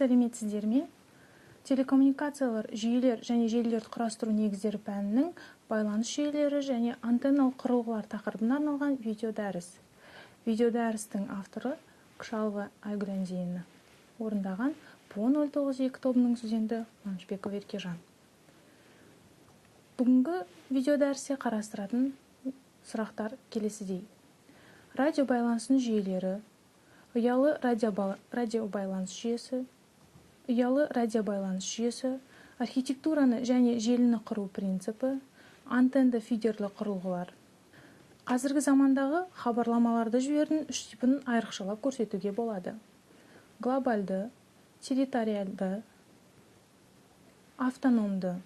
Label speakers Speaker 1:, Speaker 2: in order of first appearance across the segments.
Speaker 1: Сәлеметсіздер ме? Телекоммуникациялар, жүйелер және желілерді құрастыру негіздері пәнінің байланыс жүйелері және антенналық құрылғылар тақырыбына арналған видеодәріс. Видеодәрістің авторы Кшалова Айгүл Андиевна. Орындаған ПО 092 тобының студенті Қуанышбеков Еркежан. Бүгінгі видеодәрісте қарастыратын сұрақтар келесідей. Радиобайланыстың жүйелері, ұялы радиобайланыс жүйесі, ұялы радиобайланыс жүйесі, архитектураны және желіні құру принципі, антенді фидерлі құрылғылар. Қазіргі замандағы хабарламаларды жіберудің үш типін айрықшалап көрсетуге болады. Глобальды, территориалды, автономды.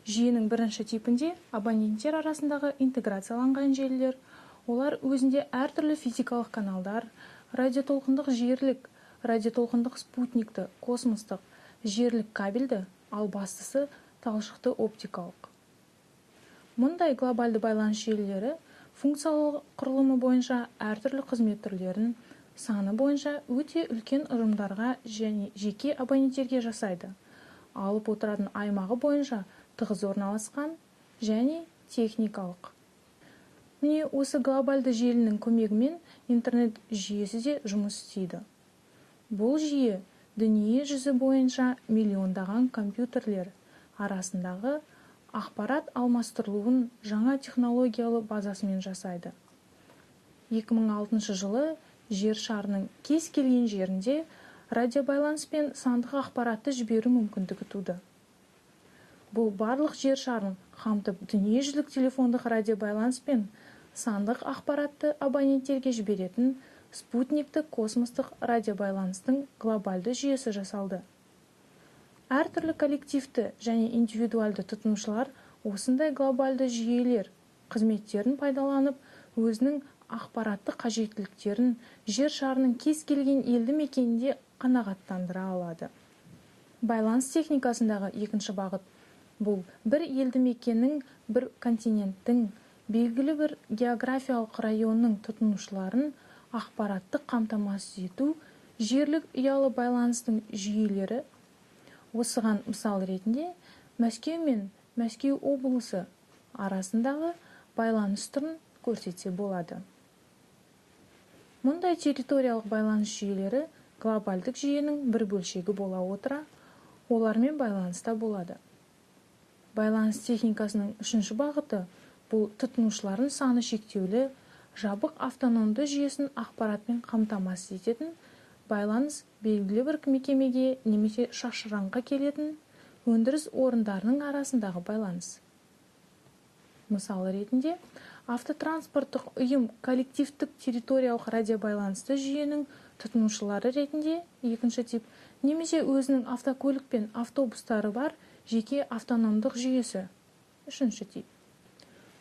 Speaker 1: Жүйенің бірінші типінде абоненттер арасындағы интеграцияланған желілер, олар өзінде әртүрлі физикалық каналдар, радиотолқындық жерлік, радиотолқындық спутникті, космостық, жерлік кабельді, ал бастысы талшықты оптикалық. Мұндай глобальды байланыс желілері функциялық құрылымы бойынша әртүрлі қызмет түрлерін, саны бойынша өте үлкен ұжымдарға және жеке абоненттерге жасайды. Алып отыратын аймағы бойынша тығыз орналасқан және техникалық. Міне, осы глобальды желінің көмегімен интернет жүйесі де жұмыс істейді. Бұл жүйе дүние жүзі бойынша миллиондаған компьютерлер арасындағы ақпарат алмастырылуын жаңа технологиялы базасымен жасайды. 2006 жылы жер шарының кез келген жерінде радиобайланыс пен сандық ақпаратты жіберу мүмкіндігі туды. Бұл барлық жер шарын қамтып, дүниежүзілік телефондық радиобайланыс пен сандық ақпаратты абоненттерге жіберетін спутникті космостық радиобайланыстың глобальды жүйесі жасалды. Әртүрлі коллективті және индивидуальды тұтынушылар осындай глобальды жүйелер қызметтерін пайдаланып, өзінің ақпараттық қажеттіліктерін жер шарының кез келген елді мекенінде қанағаттандыра алады. Байланыс техникасындағы екінші бағыт бұл бір елді мекеннің, бір континенттің, белгілі бір географиялық районның тұтынушыларын ақпараттық қамтамасыз ету жерлік ұялы байланыстың жүйелері. Осыған мысал ретінде Мәскеу мен Мәскеу облысы арасындағы байланыс түрін көрсетсе болады. Мұндай территориялық байланыс жүйелері глобальдық жүйенің бір бөлшегі бола отыра, олармен байланыста болады. Байланыс техникасының үшінші бағыты бұл тұтынушылардың саны шектеулі, жабық автономды жүйесін ақпаратпен қамтамасыз ететін байланыс, белгілі бір мекемеге немесе шашыраңқы келетін өндіріс орындарының арасындағы байланыс. Мысалы ретінде автотранспорттық ұйым коллективтік территориялық радиобайланысты жүйенің тұтынушылары ретінде екінші тип немесе өзінің автокөлік пен автобустары бар жеке автономдық жүйесі үшінші тип.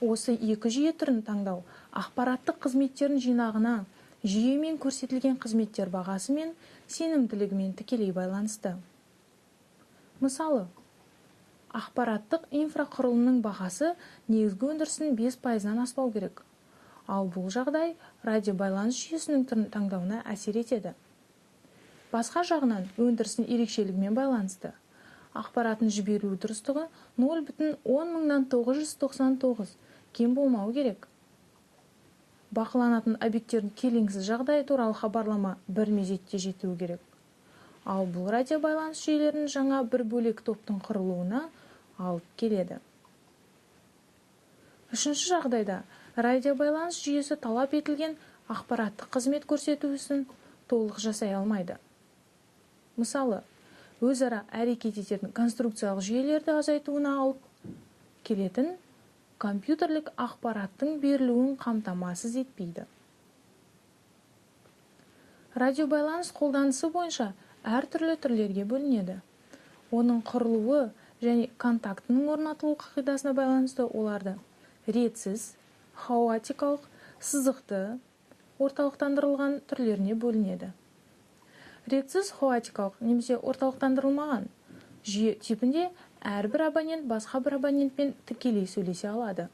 Speaker 1: Осы екі жүйе түрін таңдау ақпараттық қызметтердің жинағына, жүйемен көрсетілген қызметтер бағасы мен сенімділігімен тікелей байланысты. Мысалы, ақпараттық инфрақұрылымның бағасы негізгі өндірістің 5%-ынан аспау керек. Ал бұл жағдай радиобайланыс жүйесінің түрін таңдауына әсер етеді. Басқа жағынан өндірістің ерекшелігімен байланысты. Ақпараттың жіберілу дұрыстығы 0,10999 кем болмау керек. Бақыланатын объекттердің келеңсіз жағдайы туралы хабарлама бір мезетте жетуі керек. Ал бұл радиобайланыс жүйелерінің жаңа бір бөлек топтың құрылуына алып келеді. Үшінші жағдайда радиобайланыс жүйесі талап етілген ақпараттық қызмет көрсету ісін толық жасай алмайды. Мысалы, өзара әрекет ететін конструкциялық жүйелерді азайтуына алып келетін компьютерлік ақпараттың берілуін қамтамасыз етпейді. Радиобайланыс қолданысы бойынша әртүрлі түрлерге бөлінеді. Оның құрылуы және контактінің орнатылу қағидасына байланысты оларды ретсіз, хаотикалық, сызықты, орталықтандырылған түрлеріне бөлінеді. Ретсіз хаотикалық немесе орталықтандырылмаған жүйе типінде әрбір абонент басқа бір абонентпен тікелей сөйлесе алады.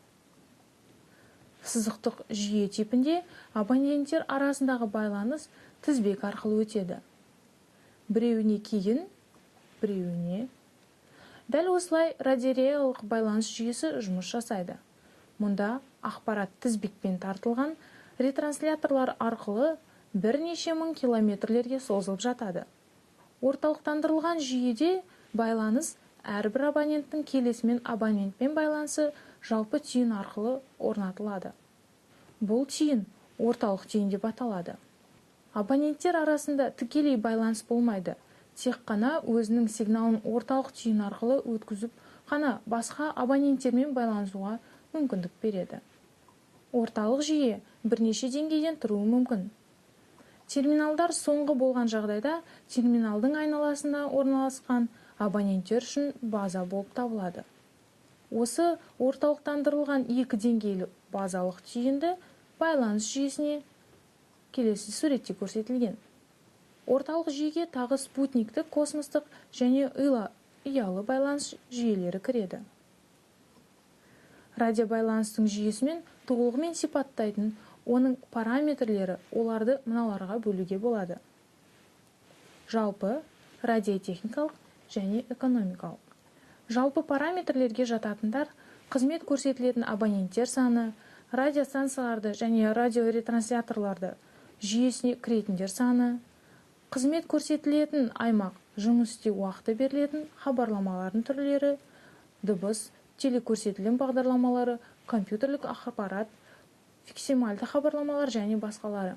Speaker 1: Сызықтық жүйе типінде абоненттер арасындағы байланыс тізбек арқылы өтеді. Біреуіне кейін, біреуіне. Дәл осылай радиорелеялық байланыс жүйесі жұмыс жасайды. Мұнда ақпарат тізбекпен тартылған ретрансляторлар арқылы бірнеше мың километрлерге созылып жатады. Орталықтандырылған жүйеде байланыс әрбір абоненттің келесімен абонентпен байланысы жалпы түйін арқылы орнатылады. Бұл түйін орталық түйін деп аталады. Абоненттер арасында тікелей байланыс болмайды, тек қана өзінің сигналын орталық түйін арқылы өткізіп қана басқа абоненттермен байланысуға мүмкіндік береді. Орталық жүйе бірнеше деңгейден тұруы мүмкін. Терминалдар соңғы болған жағдайда терминалдың айналасында орналасқан абоненттер үшін база болып табылады. Осы орталықтандырылған екі деңгейлі базалық түйінді байланыс жүйесіне келесі суретте көрсетілген. Орталық жүйеге тағы спутниктік, космостық және ұялы байланыс жүйелері кіреді. Радиобайланыстың жүйесімен толығымен сипаттайтын оның параметрлері, оларды мыналарға бөлуге болады. Жалпы, радиотехникалық және экономикалық. Жалпы параметрлерге жататындар: қызмет көрсетілетін абоненттер саны, радиостанцияларды және радиоретрансляторларды жүйесіне кіретіндер саны, қызмет көрсетілетін аймақ, жұмыс істеу уақыты, берілетін хабарламалардың түрлері, дыбыс, телекөрсетілім бағдарламалары, компьютерлік ақпарат, факсимильді хабарламалар және басқалары.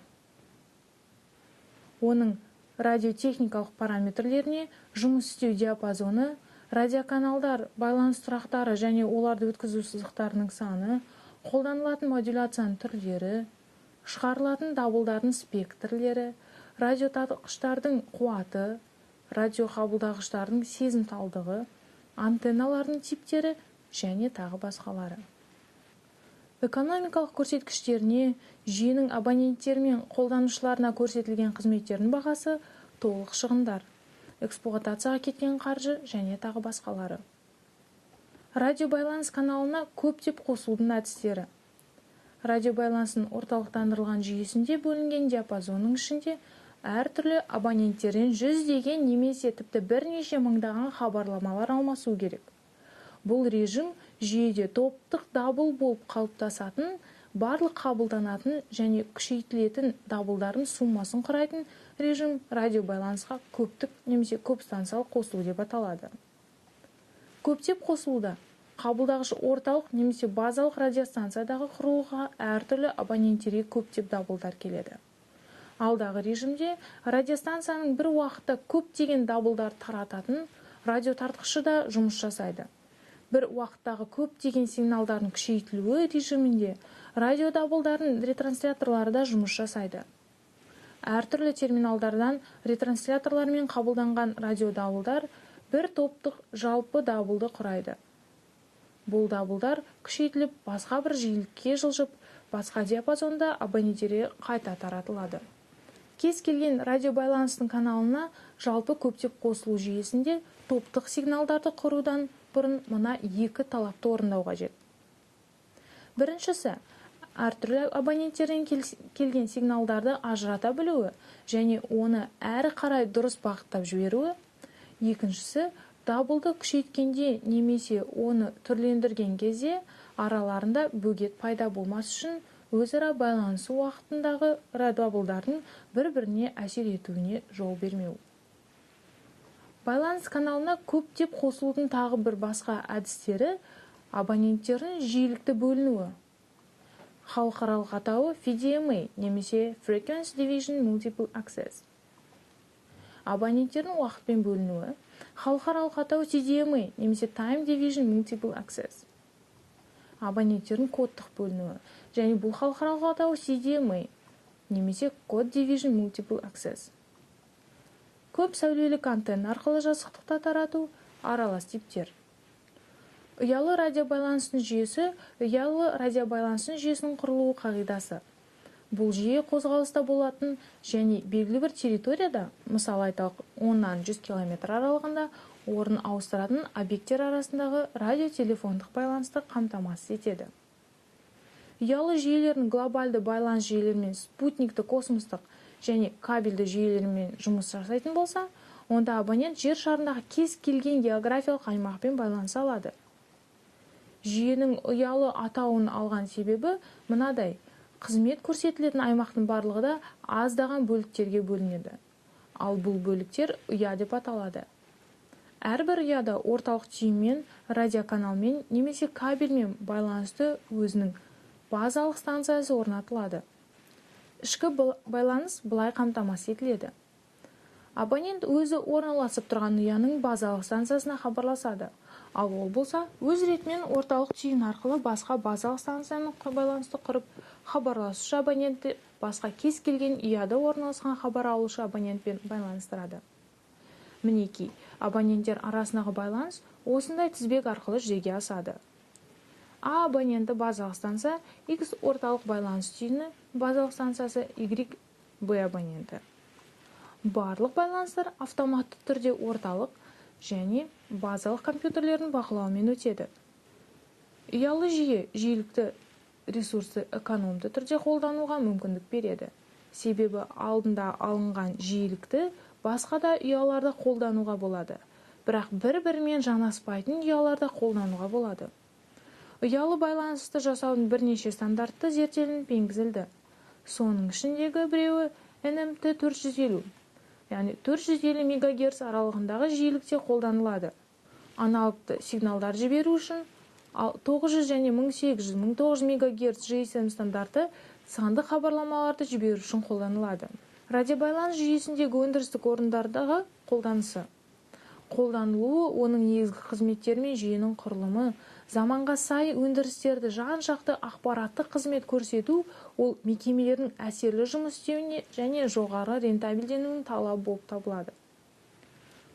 Speaker 1: Оның радиотехникалық параметрлеріне жұмыс істеу диапазоны, радиоканалдар, байланыс тұрақтары және оларды өткізу сызықтарының саны, қолданылатын модуляцияның түрлері, шығарылатын дабылдардың спектрлері, радиотартқыштардың қуаты, радиоқабылдағыштардың сезімталдығы, антенналардың типтері және тағы басқалары. Экономикалық көрсеткіштеріне жүйенің абоненттері мен қолданушыларына көрсетілген қызметтердің бағасы, толық шығындар, эксплуатацияға кеткен қаржы және тағы басқалары. Радиобайланыс каналына көптеп қосылудың әдістері. Радиобайланыстың орталықтандырылған жүйесінде бөлінген диапазонның ішінде әртүрлі абоненттерден жүздеген немесе тіпті бірнеше мыңдаған хабарламалар алмасу керек. Бұл режим жүйеде топтық дабыл болып қалыптасатын, барлық қабылданатын және күшейтілетін дабылдардың суммасын құрайтын режим радиобайланысқа көптік немесе көпстанциялық қосылу деп аталады. Көптеп қосылуда қабылдағыш орталық немесе базалық радиостанциядағы құрылғыға әртүрлі абоненттерге көптеп дабылдар келеді. Алдағы режимде радиостанцияның бір уақытта көптеген дабылдар тарататын радиотартқышы да жұмыс жасайды. Бір уақыттағы көптеген сигналдардың күшейтілуі режимінде радиодабылдардың ретрансляторлары да жұмыс жасайды. Әртүрлі терминалдардан ретрансляторлармен қабылданған радиодабылдар бір топтық жалпы дабылды құрайды. Бұл дабылдар күшейтіліп, басқа бір жиілікке жылжып, басқа диапазонда абоненттерге қайта таратылады. Кез келген радиобайланыстың каналына жалпы көптеп қосылу жүйесінде топтық сигналдарды құрудан бұрын мына екі талапты орындау қажет. Біріншісі, әртүрлі абоненттерден келген сигналдарды ажырата білуі және оны әрі қарай дұрыс бағыттап жіберуі. Екіншісі, дабылды күшейткенде немесе оны түрлендірген кезде араларында бөгет пайда болмас үшін өзара байланысу уақытындағы дабылдардың бір-біріне әсер етуіне жол бермеу. Байланыс каналына көптеп қосылудың тағы бір басқа әдістері абоненттердің жиілікті бөлінуі. Халықаралық атауы FDMA немесе Frequency Division Multiple Access. Абоненттердің уақытпен бөлінуі. Халықаралық атауы TDMA немесе Time Division Multiple Access. Абоненттердің кодтық бөлінуі және бұл халықаралық атауы CDMA немесе Code Division Multiple Access. Көп сәулелік антенна арқылы жазықтықта тарату, аралас типтер. Ұялы радиобайланыстың жүйесі. Ұялы радиобайланыстың жүйесінің құрылуы қағидасы. Бұл жүйе қозғалыста болатын және белгілі бір территорияда, мысалы айталық, 10-нан 100 км аралығында орын ауыстыратын объекттер арасындағы радиотелефондық байланысты қамтамасыз етеді. Ұялы жүйелердің глобальды байланыс жүйелерімен, спутникті космостық және кабельді жүйелермен жұмыс жасайтын болса, Онда абонент жер шарындағы кез келген географиялық аймақпен байланыса алады. Жүйенің ұялы атауын алған себебі мынадай: қызмет көрсетілетін аймақтың барлығы да аздаған бөліктерге бөлінеді. Ал бұл бөліктер ұя деп аталады. Әрбір ұяда орталық түйінмен, радиоканалмен немесе кабельмен байланысты өзінің базалық станциясы орнатылады. Ішкі байланыс былай қамтамасыз етіледі. Абонент өзі орналасып тұрған ұяның базалық станциясына хабарласады. Ал ол болса, өз ретімен орталық түйін арқылы басқа базалық станциямен байланысты құрып, хабарласушы абонентті басқа кез келген ұяда орналасқан хабар алушы абонентпен байланыстырады. Мінекей, абоненттер арасындағы байланыс осындай тізбек арқылы жүзеге асады. А абоненті базалық станция, X орталық байланыс түйіні базалық станциясы, Y Б абоненті. Барлық байланыстар автоматты түрде орталық және базалық компьютерлердің бақылауымен өтеді. Ұялы жүйе жиілікті ресурсты экономды түрде қолдануға мүмкіндік береді. Себебі алдында алынған жиілікті басқа да ұяларда қолдануға болады. Бірақ бір-бірімен жанаспайтын ұяларда қолдануға болады. Ұялы байланысты жасаудың бірнеше стандартты зерттелініп енгізілді. Соның ішіндегі біреуі NMT 450, яғни 450 МГц аралығындағы жиілікте қолданылады. Аналогты сигналдар жіберу үшін, ал 900 және 1800, 1900 МГц GSM стандарты сандық хабарламаларды жіберу үшін қолданылады. Радиобайланыс жүйесіндегі өндірістік орындардағы қолданысы. Қолданылуы, оның негізгі қызметтері мен жүйенің құрылымы, заманға сай өндірістерді жан-жақты ақпараттық қызмет көрсету, ол мекемелердің әсерлі жұмыс істеуіне және жоғары рентабелденуінің талабы болып табылады.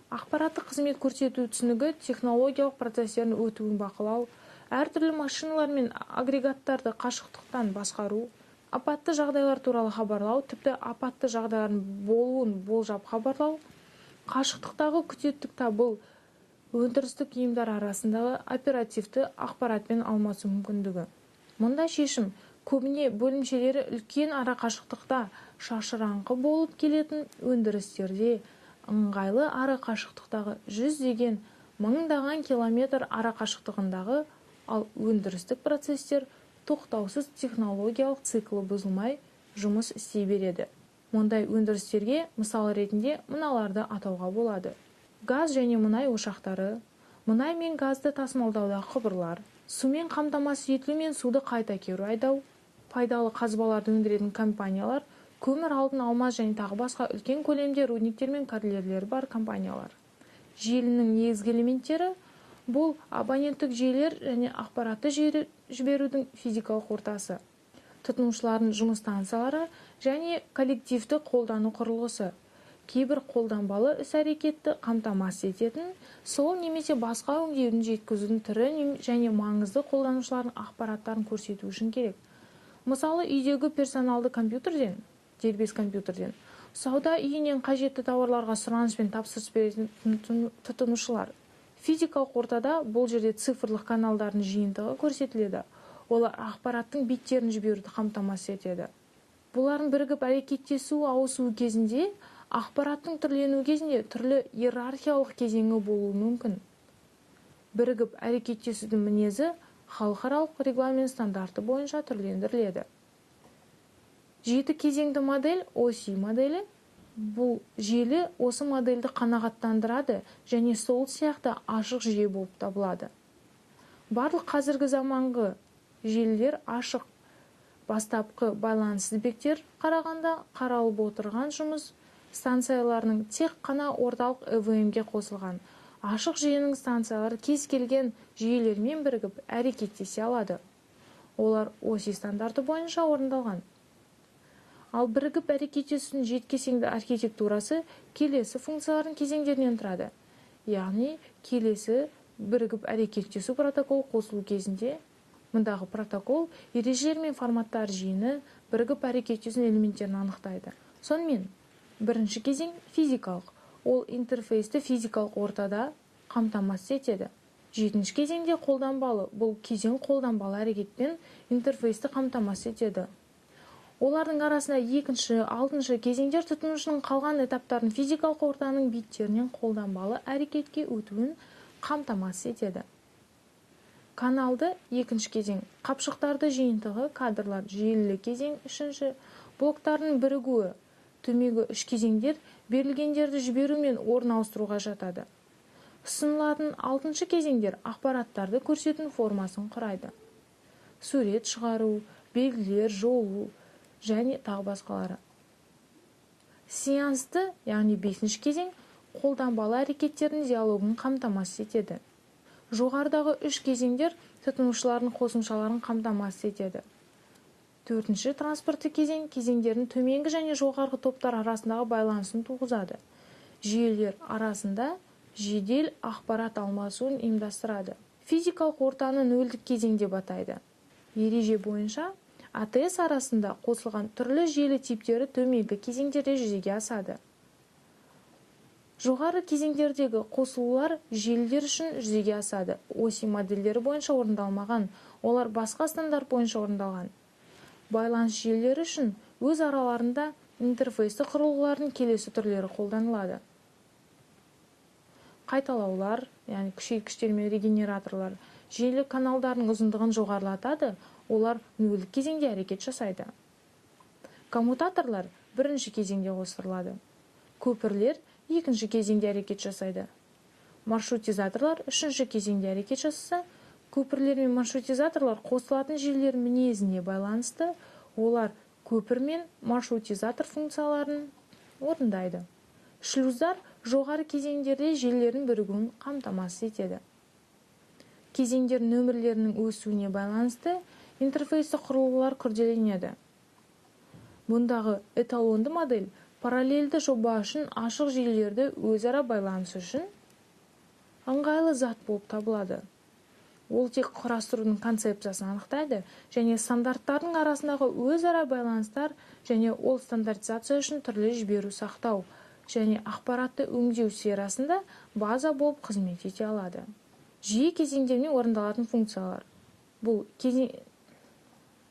Speaker 1: Ақпараттық қызмет көрсету түсінігі технологиялық процестердің өтуін бақылау, әртүрлі машиналар мен агрегаттарды қашықтықтан басқару, апатты жағдайлар туралы хабарлау, тіпті апатты жағдайлардың болуын болжап хабарлау, қашықтықтағы күзеттік табыл, өндірістік ұйымдар арасындағы оперативті ақпаратпен алмасу мүмкіндігі. Мұндай шешім көбіне бөлімшелері үлкен арақашықтықта шашыраңқы болып келетін өндірістерде ыңғайлы. Арақашықтықтағы жүздеген, мыңдаған километр арақашықтығындағы, ал өндірістік процестер тоқтаусыз, технологиялық циклі бұзылмай жұмыс істей береді. Мұндай өндірістерге мысал ретінде мыналарды атауға болады: газ және мұнай ошақтары, мұнай мен газды тасымалдаудағы құбырлар, сумен қамтамасыз етілу мен суды қайта кері айдау, пайдалы қазбаларды өндіретін компаниялар, көмір, алтын, алмаз және тағы басқа үлкен көлемде рудниктер мен карьерлері бар компаниялар. Желінің негізгі элементтері бұл абоненттік жүйелер және ақпаратты жіберудің физикалық ортасы, тұтынушылардың жұмыс станциялары және коллективті қолдану құрылғысы, кейбір қолданбалы іс-әрекетті қамтамасыз ететін сол немесе басқа өңдеудің жеткізудің түрі және маңызды қолданушылардың ақпараттарын көрсету үшін керек. Мысалы, үйдегі персоналды компьютерден, дербес компьютерден, сауда үйінен қажетті тауарларға сұраныс пен тапсырыс беретін тұтынушылар. Физикалық ортада бұл жерде цифрлық каналдардың жиынтығы көрсетіледі. Олар ақпараттың биттерін жіберуді қамтамасыз етеді. Бұлардың бірігіп әрекеттесуі, ауысуы кезінде, ақпараттың түрленуі кезінде түрлі иерархиялық кезеңі болуы мүмкін. Бірігіп әрекеттесудің мінезі халықаралық регламент стандарты бойынша түрлендіріледі. Жеті кезеңді модель, OSI моделі. Бұл желі осы модельді қанағаттандырады және сол сияқты ашық жүйе болып табылады. Барлық қазіргі заманғы желілер ашық. Бастапқы байланыс тізбектер қарағанда, қаралып отырған жұмыс станцияларының тек қана орталық ЭВМ-ге қосылған. Ашық жүйенің станциялары кез келген жүйелермен бірігіп әрекеттесе алады. Олар OSI стандарты бойынша орындалған. Ал бірігіп әрекеттесудің жеті кезеңді архитектурасы келесі функциялардың кезеңдерінен тұрады. Яғни келесі бірігіп әрекеттесу протоколы қосылу кезінде, мұндағы протокол ережелер мен форматтар жиыны бірігіп әрекеттесу элементтерін анықтайды. Сонымен, бірінші кезең физикалық. Ол интерфейсті физикалық ортада қамтамасыз етеді. Жетінші кезеңде қолданбалы. Бұл кезең қолданбалы әрекетпен интерфейсті қамтамасыз етеді. Олардың арасында екінші, алтыншы кезеңдер тұтынушының қалған этаптарын физикалық ортаның биттерінен қолданбалы әрекетке өтуін қамтамасыз етеді. Каналды екінші кезең, қапшықтарды жиынтығы, кадрлар, желілі кезең үшінші, блоктардың бірігуі. Төменгі үш кезеңдер берілгендерді жіберу мен орын ауыстыруға жатады. Ұсынылатын алтыншы кезеңдер ақпараттарды көрсету формасын құрайды. Сурет шығару, белгілер, жолу және тағы басқалары. Сеансты, яғни бесінші кезең, қолданбалы әрекеттердің диалогын қамтамасыз етеді. Жоғарыдағы үш кезеңдер тұтынушылардың қосымшаларын қамтамасыз етеді. Төртінші транспортты кезең кезеңдердің төменгі және жоғарғы топтар арасындағы байланысын туғызады. Жүйелер арасында жедел ақпарат алмасуын ұйымдастырады. Физикалық ортаны нөлдік кезең деп атайды. Ереже бойынша АТС арасында қосылған түрлі желі типтері төменгі кезеңдерде жүзеге асады. Жоғары кезеңдердегі қосылулар желілер үшін жүзеге асады. OSI модельдері бойынша орындалмаған, олар басқа стандарт бойынша орындалған. Байланыс желілері үшін өз араларында интерфейсті құрылғылардың келесі түрлері қолданылады. Қайталаулар, яғни күшейткіштер мен регенераторлар, желі каналдарының ұзындығын жоғарылатады, олар нөлдік кезеңде әрекет жасайды. Коммутаторлар бірінші кезеңде қостырылады. Көпірлер екінші кезеңде әрекет жасайды. Маршрутизаторлар үшінші кезеңде әрекет жасаса, көпірлер мен маршрутизаторлар қосылатын желілер мінезіне байланысты, олар көпір мен маршрутизатор функцияларын орындайды. Шлюздар жоғары кезеңдерде желілердің бірігуін қамтамасыз етеді. Кезеңдер нөмірлерінің өсуіне байланысты интерфейсті құрылғылар күрделенеді. Бұндағы эталонды модель параллельді жоба үшін ашық желілерді өзара байланыс үшін ыңғайлы зат болып табылады. Ол тек құрастырудың концепциясын анықтайды және стандарттардың арасындағы өзара байланыстар және ол стандартизация үшін түрлі жіберу сақтау және ақпаратты өңдеу сферасында база болып қызмет ете алады. Жиі кезеңдермен орындалатын функциялар. Бұл кезең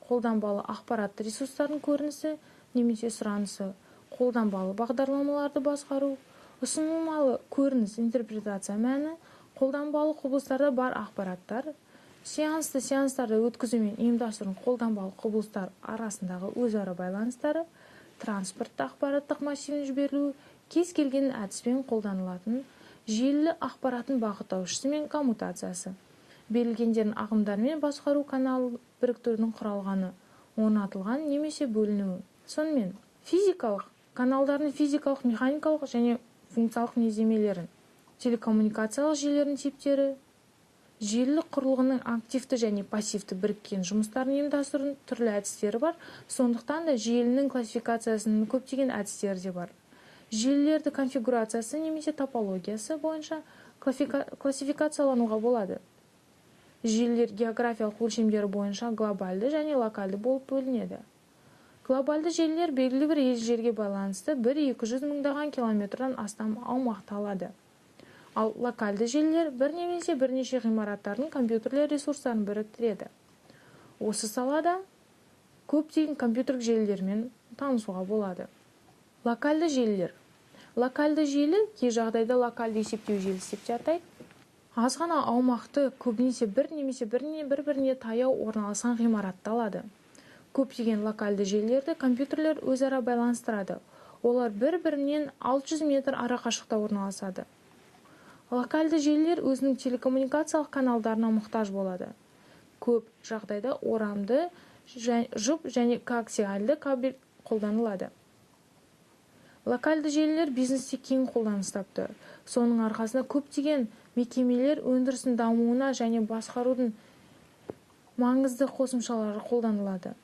Speaker 1: қолданбалы ақпаратты ресурстардың көрінісі немесе сұранысы, қолданбалы бағдарламаларды басқару, ұсынылмалы көрініс интерпретация мәні, қолданбалы құбылыстарда бар ақпараттар, сеансты сеанстарды өткізу мен ұйымдастырудың қолданбалы құбылыстар арасындағы өзара байланыстары, транспортты ақпараттық массивін жіберілуі, кез келген әдіспен қолданылатын желілі ақпараттың бағыттаушысы мен коммутациясы, берілгендердің ағымдарымен басқару каналы біріктірудің құралғаны, орнатылған немесе бөлінуі. Сонымен, физикалық каналдардың физикалық, механикалық және функциялық мінездемелерін, телекоммуникациялық желілердің типтері, желілік құрылғының активті және пассивті біріккен жұмыстарын ұйымдастырудың түрлі әдістері бар, сондықтан да желінің классификациясының көптеген әдістері де бар. Желілерді конфигурациясы немесе топологиясы бойынша классификациялануға болады. Желілер географиялық өлшемдері бойынша глобальды және локальды болып бөлінеді. Глобальды желілер белгілі бір жерге байланысты 1-200 мыңдаған километрдан астам аумақты алады. Ал локальды желілер бір немесе бірнеше ғимараттардың компьютерлер ресурстарын біріктіреді. Осы салада көптеген компьютерлік желілермен танысуға болады. Локальды желілер. Локальды желі кей жағдайда локальды есептеу желісі деп те атайды. Аз ғана аумақты көбінесе бір немесе бір-біріне таяу орналасқан ғимаратты алады. Көптеген локальды желілерді компьютерлер өзара байланыстырады. Олар бір-бірінен 600 метр арақашықта орналасады. Локальды желілер өзінің телекоммуникациялық каналдарына мұқтаж болады. Көп жағдайда орамды, жұп және коаксиальды кабель қолданылады. Локальды желілер бизнесте кең қолданыс тапты. Соның арқасында көптеген мекемелер өндірістің дамуына және басқарудың маңызды қосымшалары қолданылады.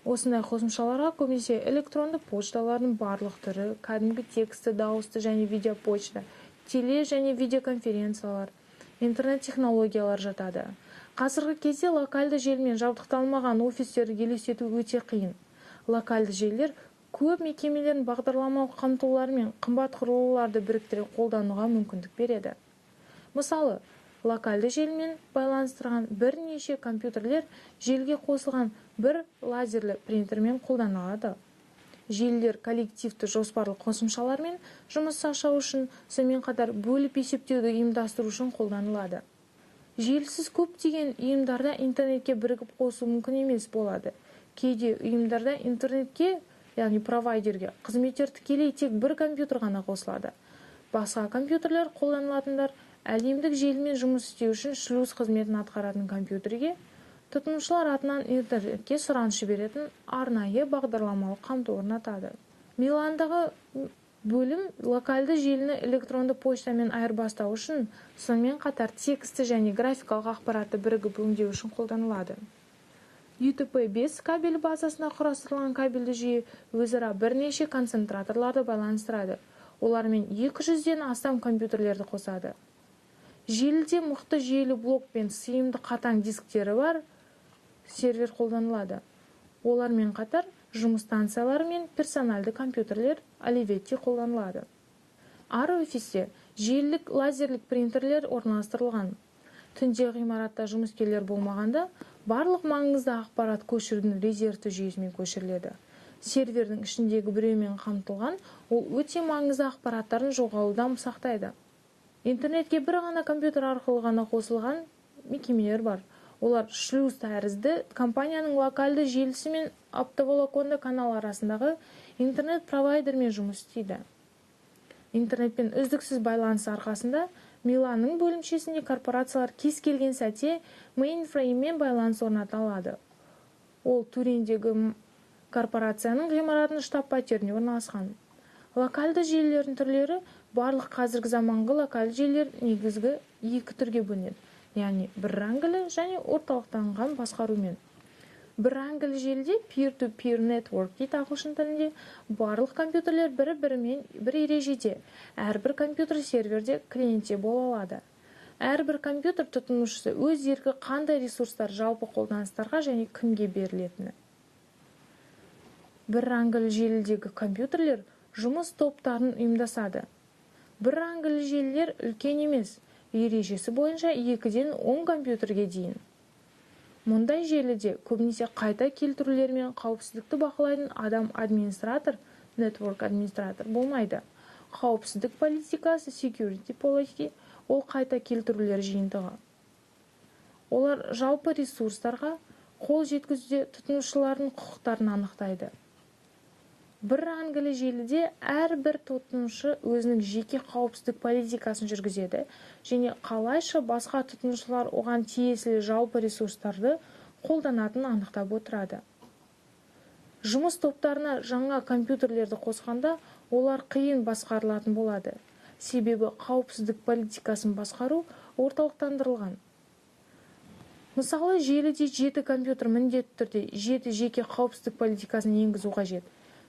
Speaker 1: Осындай қосымшаларға көбінесе электронды пошталардың барлық түрі, кәдімгі тексті, дауысты және видеопочта, теле және видеоконференциялар, интернет-технологиялар жатады. Қазіргі кезде локальды желімен жабдықталмаған офистерді елестету өте қиын. Локальды желілер көп мекемелердің бағдарламалық қамтулары мен қымбат құрылғыларды біріктіре қолдануға мүмкіндік береді. Мысалы, локальды желімен байланыстырған бірнеше компьютерлер желіге қосылған Бір лазерлі принтермен қолданылады. Желілер коллективті жоспарлы қосымшалармен жұмыс жасау үшін, сонымен қатар бөліп есептеуді ұйымдастыру үшін қолданылады. Желісіз көптеген ұйымдарда интернетке бірігіп қосу мүмкін емес болады. Кейде ұйымдарда интернетке, яғни провайдерге, қызметтер тікелей тек бір компьютер ғана қосылады. Басқа компьютерлер қолданылатындар әлемдік желімен жұмыс істеу үшін шлюз қызметін атқаратын компьютерге тұтынушылар атынан интернетке сұраныс жіберетін арнайы бағдарламалық қамту орнатады. Миландағы бөлім локальды желіні электронды почтамен айырбастау үшін, сонымен қатар тексті және графикалық ақпаратты бірігіп өңдеу үшін қолданылады. UTP-5 кабель базасына құрастырылған кабельді жүйе өзара бірнеше концентраторларды байланыстырады. Олармен 200-ден астам компьютерлерді қосады. Желіде мықты жүйелі блок пен сыйымды қатаң дисктері бар сервер қолданылады. Олармен қатар жұмыс станциялары мен персональды компьютерлер Olivetti қолданылады. Әр офисте желілік лазерлік принтерлер орналастырылған. Түнде ғимаратта жұмыскерлер болмағанда, барлық маңызды ақпарат көшірудің резервті жүйесімен көшіріледі. Сервердің ішіндегі біреумен қамтылған, ол өте маңызды ақпараттарын жоғалудан сақтайды. Интернетке бір ғана компьютер арқылы ғана қосылған мекемелер бар. Олар шлюз тәрізді компанияның локальды желісі мен оптоволоконды канал арасындағы интернет-провайдермен жұмыс істейді. Интернетпен үздіксіз байланыс арқасында Миланның бөлімшесінде корпорациялар кез келген сәтте мейнфрейммен байланыс орната алады. Ол Туриндегі корпорацияның ғимаратының штаб-пәтерінде орналасқан. Локальды желілердің түрлері. Барлық қазіргі заманғы локальды желілер негізгі екі түрге бөлінеді, яғни бір рангілі және орталықтанған басқарумен. Бір рангілі желіде, peer-to-peer network дейді ағылшын тілінде, барлық компьютерлер бір-бірімен бір ережеде, әрбір компьютер серверде, клиентте бола алады. Әрбір компьютер тұтынушысы өз еркі қандай ресурстар жалпы қолданыстарға және кімге берілетіні. Бір рангілі желідегі компьютерлер жұмыс топтарын ұйымдасады. Бір рангілі желілер үлкен емес, ережесі бойынша 2-ден 10 компьютерге дейін. Мұндай желіде көбінесе қайта келтірулер мен қауіпсіздікті бақылайтын адам администратор, network администратор болмайды. Қауіпсіздік политикасы, security policy, ол қайта келтірулер жиынтығы. Олар жалпы ресурстарға қол жеткізуде тұтынушылардың құқықтарын анықтайды. Бір рангілі желіде әрбір тұтынушы өзінің жеке қауіпсіздік политикасын жүргізеді және қалайша басқа тұтынушылар оған тиесілі жалпы ресурстарды қолданатынын анықтап отырады. Жұмыс топтарына жаңа компьютерлерді қосқанда, олар қиын басқарылатын болады, себебі қауіпсіздік политикасын басқару орталықтандырылған. Мысалы, желіде жеті компьютер міндетті түрде жеті жеке қауіпсіздік политикасын енгізу қажет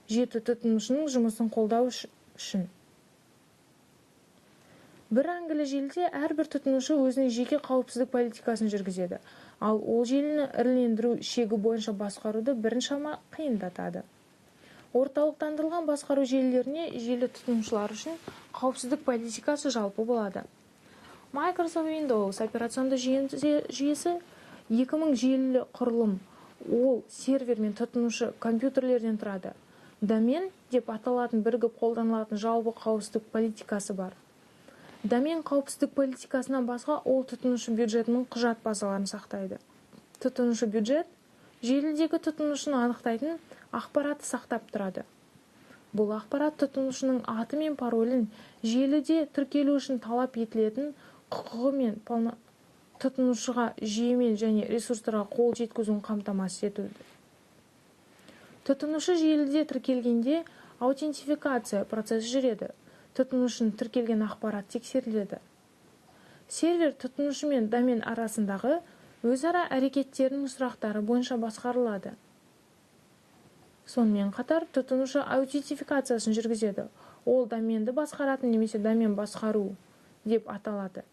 Speaker 1: жеті тұтынушының жұмысын қолдау үшін. Бір рангілі желіде әрбір тұтынушы өзінің жеке қауіпсіздік политикасын жүргізеді, ал ол желіні ірілендіру шегі бойынша басқаруды біршама қиындатады. Орталықтандырылған басқару желілеріне желі тұтынушылар үшін қауіпсіздік политикасы жалпы болады. Microsoft Windows операционды жүйесі 2000 желілі құрылым. Ол сервер мен тұтынушы компьютерлерден тұрады. Домен деп аталатын бірігіп қолданылатын жалпы қауіпсіздік политикасы бар. Домен қауіпсіздік политикасынан басқа, ол тұтынушы бюджетінің құжат базаларын сақтайды. Тұтынушы бюджет желідегі тұтынушыны анықтайтын ақпаратты сақтап тұрады. Бұл ақпарат тұтынушының аты мен паролін, желіде тіркелу үшін талап етілетін құқығы мен тұтынушыға жүйемен және ресурстарға қол жеткізуін қамтамасыз етуді. Тұтынушы желіде тіркелгенде, аутентификация процесі жүреді, тұтынушының тіркелген ақпарат тексеріледі. Сервер тұтынушы мен домен арасындағы өзара әрекеттерінің сұрақтары бойынша басқарылады. Сонымен қатар тұтынушы аутентификациясын жүргізеді. Ол доменді басқаратын немесе домен басқару деп аталады.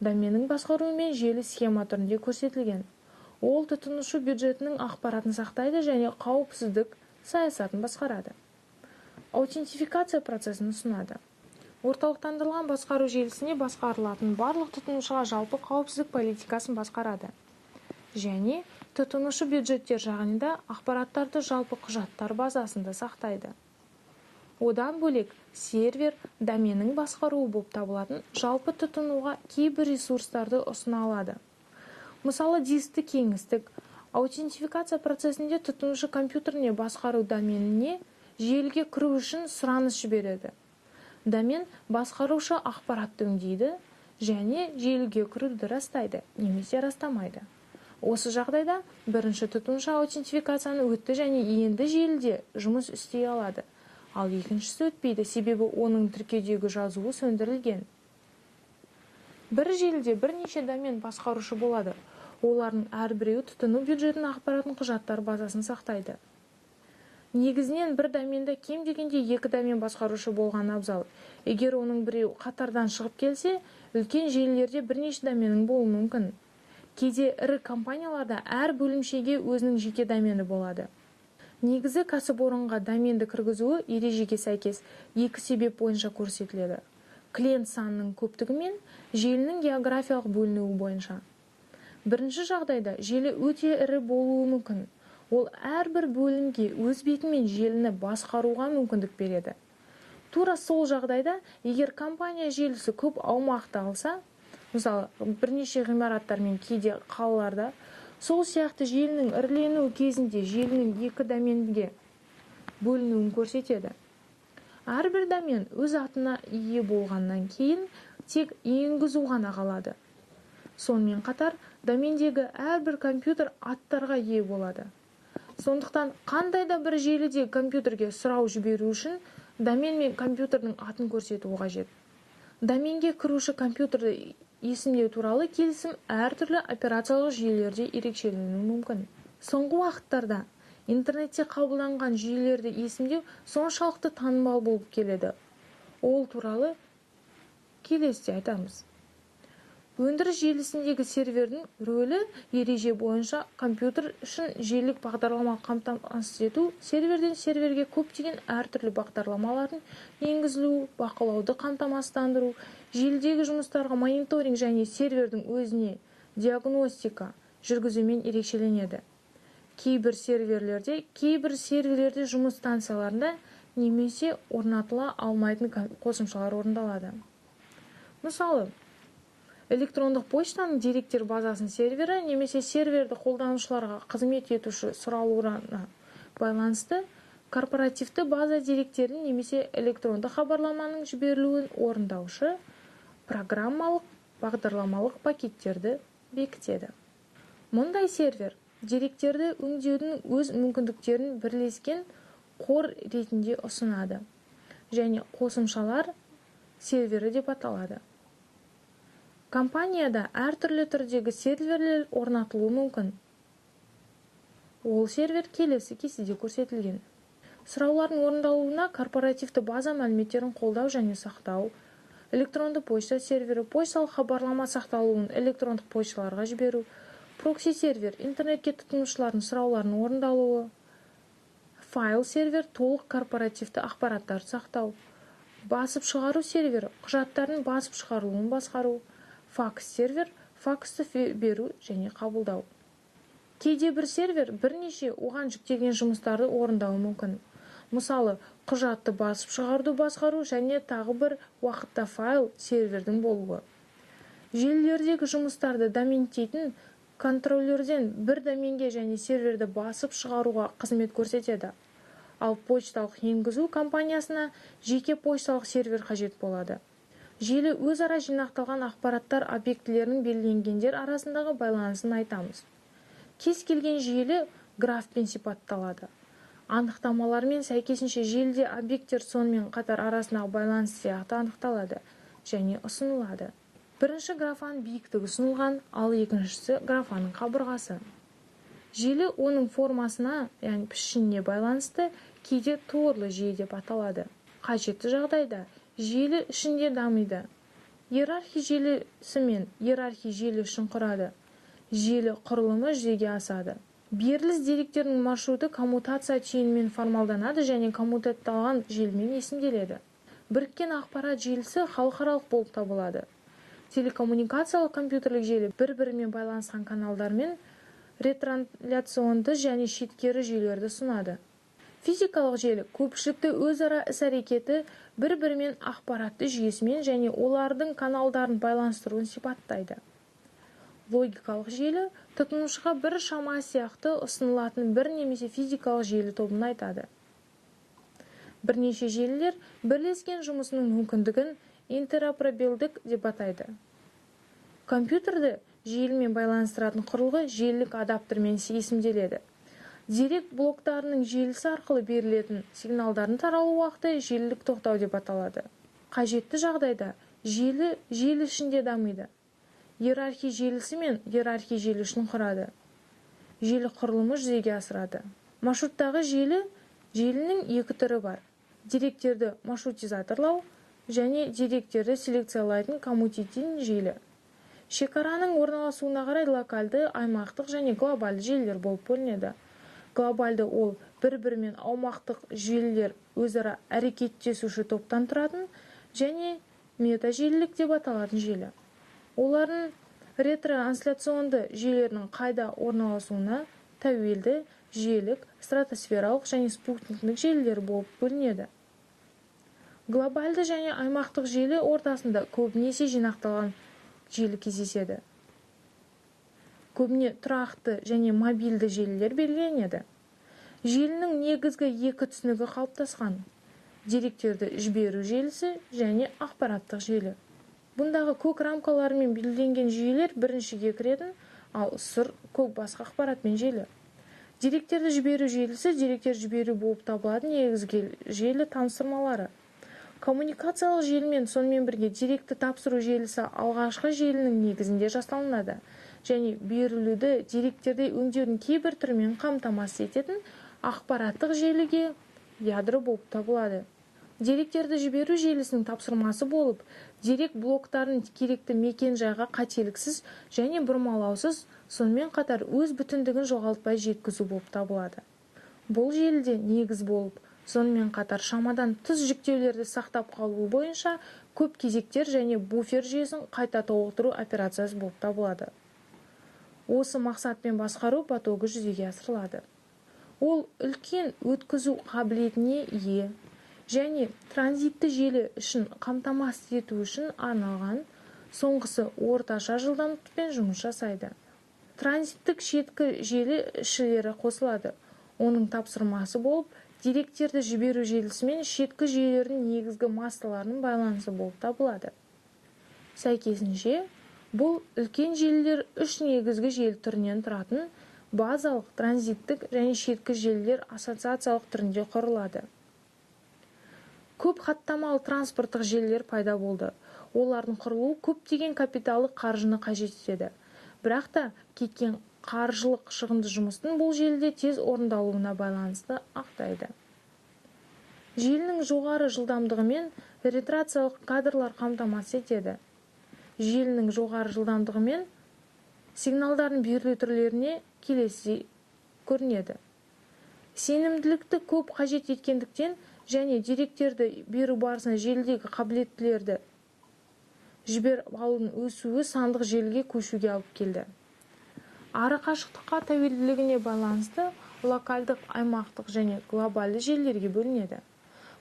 Speaker 1: Доменнің басқаруымен желі схема түрінде көрсетілген. Ол тұтынушы бюджетінің ақпаратын сақтайды және қауіпсіздік саясатын басқарады, аутентификация процесін ұсынады. Орталықтандырылған басқару желісіне басқарылатын барлық тұтынушыға жалпы қауіпсіздік политикасын басқарады. Және тұтынушы бюджеттер жағында ақпараттарды жалпы құжаттар базасында сақтайды. Одан бөлек, сервер доменнің басқаруы болып табылатын жалпы тұтынуға кейбір ресурстарды ұсына алады. Мысалы, дискті кеңістік. Аутентификация процесінде тұтынушы компьютеріне басқару доменіне желіге кіру үшін сұраныс жібереді. Домен басқарушы ақпаратты өңдейді және желіге кіруді растайды немесе растамайды. Осы жағдайда бірінші тұтынушы аутентификацияны өтті және енді желіде жұмыс істей алады, ал екіншісі өтпейді, себебі оның тіркеудегі жазуы сөндірілген. Бір желіде бірнеше домен басқарушы болады. Олардың әрбіреуі тұтыну бюджетінің ақпаратын құжаттар базасын сақтайды. Негізінен бір доменде кем дегенде екі домен басқарушы болған абзал. Егер оның біреуі қатардан шығып келсе, үлкен желілерде бірнеше доменнің болуы мүмкін. Кейде ірі компанияларда әр бөлімшеге өзінің жеке домені болады. Негізі кәсіпорынға доменді кіргізуі ережеге сәйкес екі себеп бойынша көрсетіледі: клиент санының көптігі мен желінің географиялық бөлінуі бойынша. Бірінші жағдайда желі өте ірі болуы мүмкін. Ол әрбір бөлімге өз бетімен желіні басқаруға мүмкіндік береді. Тура сол жағдайда, егер компания желісі көп аумақты алса, мысалы, бірнеше ғимараттар мен кейде қалаларда, сол сияқты желінің іріленуі кезінде желінің екі доменге бөлінуін көрсетеді. Әрбір домен өз атына ие болғаннан кейін тек енгізу ғана қалады. Сонымен қатар, домендегі әрбір компьютер аттарға ие болады. Сондықтан қандай да бір желіде компьютерге сұрау жіберу үшін домен мен компьютердің атын көрсету қажет. Доменге кіруші компьютерді есімдеу туралы келісім әртүрлі операциялық жүйелерде ерекшеленуі мүмкін. Соңғы уақыттарда интернетте қабылданған жүйелерді есімдеу соншалықты танымал болып келеді. Ол туралы келесіде айтамыз. Өндіріс желісіндегі сервердің рөлі ереже бойынша компьютер үшін желілік бағдарлама қамтамасыз ету, серверден серверге көптеген әртүрлі бағдарламалардың енгізілуі, бақылауды қамтамасыздандыру, желідегі жұмыстарға мониторинг және сервердің өзіне диагностика жүргізумен ерекшеленеді. Кейбір серверлерде жұмыс станцияларында немесе орнатыла алмайтын қосымшалар орындалады. Мысалы, электрондық почтаның деректер базасының сервері немесе серверді қолданушыларға қызмет етуші сұрауларына байланысты корпоративті база деректерін немесе электронды хабарламаның жіберілуін орындаушы программалық бағдарламалық пакеттерді бекітеді. Мұндай сервер деректерді өңдеудің өз мүмкіндіктерін бірлескен қор ретінде ұсынады және қосымшалар сервері деп аталады. Компанияда әртүрлі түрдегі серверлер орнатылуы мүмкін. Ол сервер келесі кестеде көрсетілген. Сұраулардың орындалуына корпоративті база мәліметтерін қолдау және сақтау, электронды почта сервері, почталық хабарлама сақталуын электрондық почталарға жіберу, прокси сервер, интернетке тұтынушылардың сұрауларының орындалуы, файл сервер, толық корпоративті ақпараттарды сақтау, басып шығару сервері, құжаттардың басып шығарылуын басқару, факс сервер, факсті беру және қабылдау. Кейде бір сервер бірнеше оған жүктелген жұмыстарды орындауы мүмкін. Мысалы, құжатты басып шығаруды басқару және тағы бір уақытта файл сервердің болуы. Желілердегі жұмыстарды домендейтін контроллерден бір доменге және серверді басып шығаруға қызмет көрсетеді. Ал почталық енгізу компаниясына жеке почталық сервер қажет болады. Желі өзара жинақталған ақпараттар объектілерінің белгіленгендер арасындағы байланысын айтамыз. Кез келген желі графпен сипатталады. Анықтамалармен сәйкесінше желіде объекттер, сонымен қатар арасындағы байланыс сияқты анықталады және ұсынылады. Бірінші графаның биіктігі ұсынылған, ал екіншісі графаның қабырғасы. Желі оның формасына, яғни пішініне байланысты кейде торлы жүйе деп аталады. Қажетті жағдайда желі ішінде дамиды. Иерархия желісі мен иерархия желі үшін құрады. Желі құрылымы жүзеге асады. Беріліс деректерінің маршруты коммутация түйінімен формалданады және коммутатталған желімен есімделеді. Біріккен ақпарат желісі халықаралық болып табылады. Телекоммуникациялық компьютерлік желі бір-бірімен байланысқан каналдармен ретрансляционды және шеткері жүйелерді ұсынады. Физикалық желі көпшілікті өзара іс-әрекеті бір-бірімен ақпаратты жүйесімен және олардың каналдарын байланыстыруын сипаттайды. Логикалық желі тұтынушыға бір шама сияқты ұсынылатын бір немесе физикалық желі тобын айтады. Бірнеше желілер бірлескен жұмысының мүмкіндігін интероперабелдік деп атайды. Компьютерді желімен байланыстыратын құрылғы желілік адаптермен есімделеді. Дерек блоктарының желісі арқылы берілетін сигналдардың таралу уақыты желілік тоқтау деп аталады. Қажетті жағдайда желі желі ішінде дамиды. Иерархия желісі мен иерархия желісін құрады. Желі құрылымы жүзеге асырады. Маршруттағы желі желінің екі түрі бар. Деректерді маршрутизаторлау және деректерді селекциялайтын коммутативті желі. Шекараның орналасуына қарай локальды, аймақтық және глобальды желілер болып бөлінеді. Глобальды ол бір-бірімен аумақтық желілер өзара әрекеттесуші топтан тұратын және метажелілік деп аталатын желі. Олардың ретрансляционды жүйелерінің қайда орналасуына тәуелді желілік, стратосфералық және спутниктік желілер болып бөлінеді. Глобальды және аймақтық желі ортасында көбінесе жинақталған желі кездеседі. Көбіне тұрақты және мобильді желілер белгіленеді. Желінің негізгі екі түсінігі қалыптасқан: деректерді жіберу желісі және ақпараттық желі. Бұндағы көк рамкаларымен белгіленген жүйелер біріншіге кіретін, ал сұр көк басқа ақпаратпен желі. Деректерді жіберу желісі деректер жіберу болып табылатын негізгі желі таныстырмалары. Коммуникациялық желімен сонымен бірге деректі тапсыру желісі алғашқы желінің негізінде жасалынады және берілуді деректерді өңдеудің кейбір түрімен қамтамасыз ететін ақпараттық желіге ядро болып табылады. Деректерді жіберу желісінің тапсырмасы болып, дерек блоктарын керекті мекен-жайға қателіксіз және бұрмалаусыз, сонымен қатар өз бүтіндігін жоғалтпай жеткізу болып табылады. Бұл желіде негіз болып, сонымен қатар шамадан тыс жүктеулерді сақтап қалу бойынша көп кезектер және буфер жүйесін қайта толықтыру операциясы болып табылады. Осы мақсатпен басқару потогы жүзеге асырылады. Ол үлкен өткізу қабілетіне ие және транзитті желі үшін қамтамасыз ету үшін арналған, соңғысы орташа жылдамдықпен жұмыс жасайды. Транзиттік шеткі желі ішілері қосылады. Оның тапсырмасы болып, деректерді жіберу желісімен шеткі жүйелердің негізгі массаларының байланысы болып табылады. Сәйкесінше, бұл үлкен желілер үш негізгі желі түрінен тұратын базалық, транзиттік және шеткі желілер ассоциациялық түрінде құрылады. Көп хаттамалы транспорттық желілер пайда болды. Олардың құрылуы көптеген капиталдық қаржыны қажет етеді. Бірақ та кеткен қаржылық шығынды жұмыстың бұл желіде тез орындалуына байланысты ақтайды. Желінің жоғары жылдамдығымен ретрациялық кадрлар қамтамасыз етеді. Желінің жоғары жылдамдығымен сигналдардың берілу түрлеріне келесідей көрінеді. Сенімділікті көп қажет еткендіктен және деректерді беру барысында желідегі қабілеттілерді жіберіп алудың өсуі сандық желіге көшуге алып келді. Ары қашықтыққа тәуелділігіне байланысты локальдық, аймақтық және глобальды желілерге бөлінеді.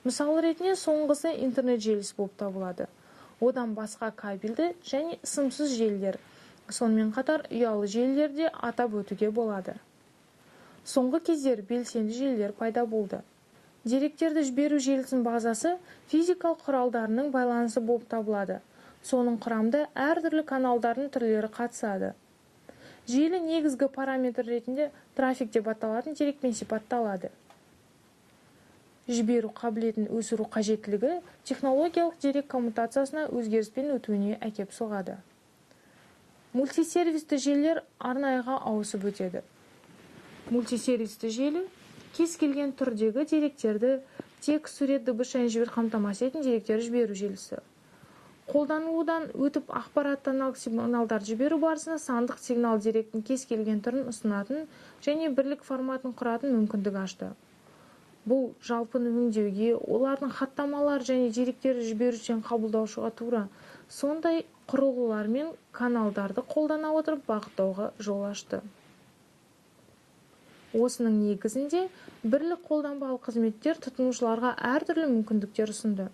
Speaker 1: Мысал ретінде соңғысы интернет желісі болып табылады. Одан басқа кабельді және сымсыз желілер, сонымен қатар ұялы желілерде атап өтуге болады. Соңғы кездері белсенді желілер пайда болды. Деректерді жіберу желісінің базасы физикалық құралдарының байланысы болып табылады. Соның құрамында әртүрлі каналдардың түрлері қатысады. Желі негізгі параметр ретінде трафик деп аталатын дерекпен сипатталады. Жіберу қабілетін өсіру қажеттілігі технологиялық дерек коммутациясына өзгеріспен өтуіне әкеп соғады. Мультисервисті желілер арнайыға ауысып өтеді. Мультисервисті желі кез келген түрдегі деректерді текст, сурет, дыбыс және жібер қамтамасыз ететін деректер жіберу желісі. Қолданылудан өтіп ақпараттаналық сигналдарды жіберу барысында сандық сигнал деректің кез келген түрін ұсынатын және бірлік форматын құратын мүмкіндік ашты. Бұл жалпыны өңдеуге, олардың хаттамалар және деректерді жіберушіден қабылдаушыға тура сондай құрылғылар мен каналдарды қолдана отырып бағыттауға жол ашты. Осының негізінде бірлік қолданбалы қызметтер тұтынушыларға әртүрлі мүмкіндіктер ұсынды.